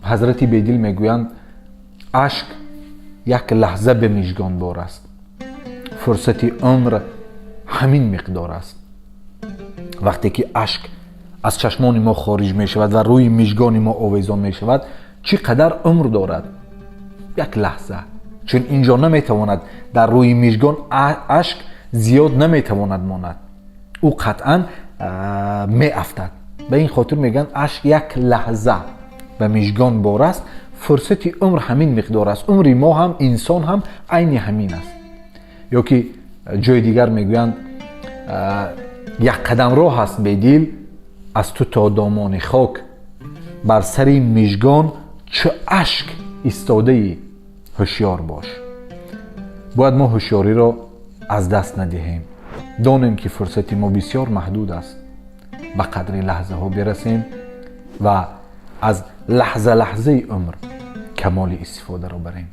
Ҳазрати Бедил мегӯянд, ашк як лаҳза ба мижгон бор аст, фурсати умр ҳамин миқдор аст. Вақте ки ашк аз чашмони мо хориҷ мешавад ва рӯи мижгони мо овезон мешавад, чӣ қадар умр дорад? Як лаҳза. Чун инҷо наметавонад, дар рӯи мижгон ашк зиёд наметавонад монад, ӯ қатъан меафтад. Ба ин хотир мегӯянд, ашк як лаҳза ба мижгон бор аст, фурсати умр ҳамин миқдор аст. Умри мо ҳам, инсон ҳам айни ҳамин аст. Ё ки ҷои дигар мегӯянд, як қадам роҳ аст, Бедил, аз ту то домони хок, бар сари мижгон чу ашк истодаӣ, ҳушёр бош. Бояд мо ҳушёриро аз даст надиҳем, донем, ки фурсати мо бисёр маҳдуд аст, ба қадри лаҳзаҳо бирасем ва аз лаҳза лаҳзаи умр камоли истифодаро барем.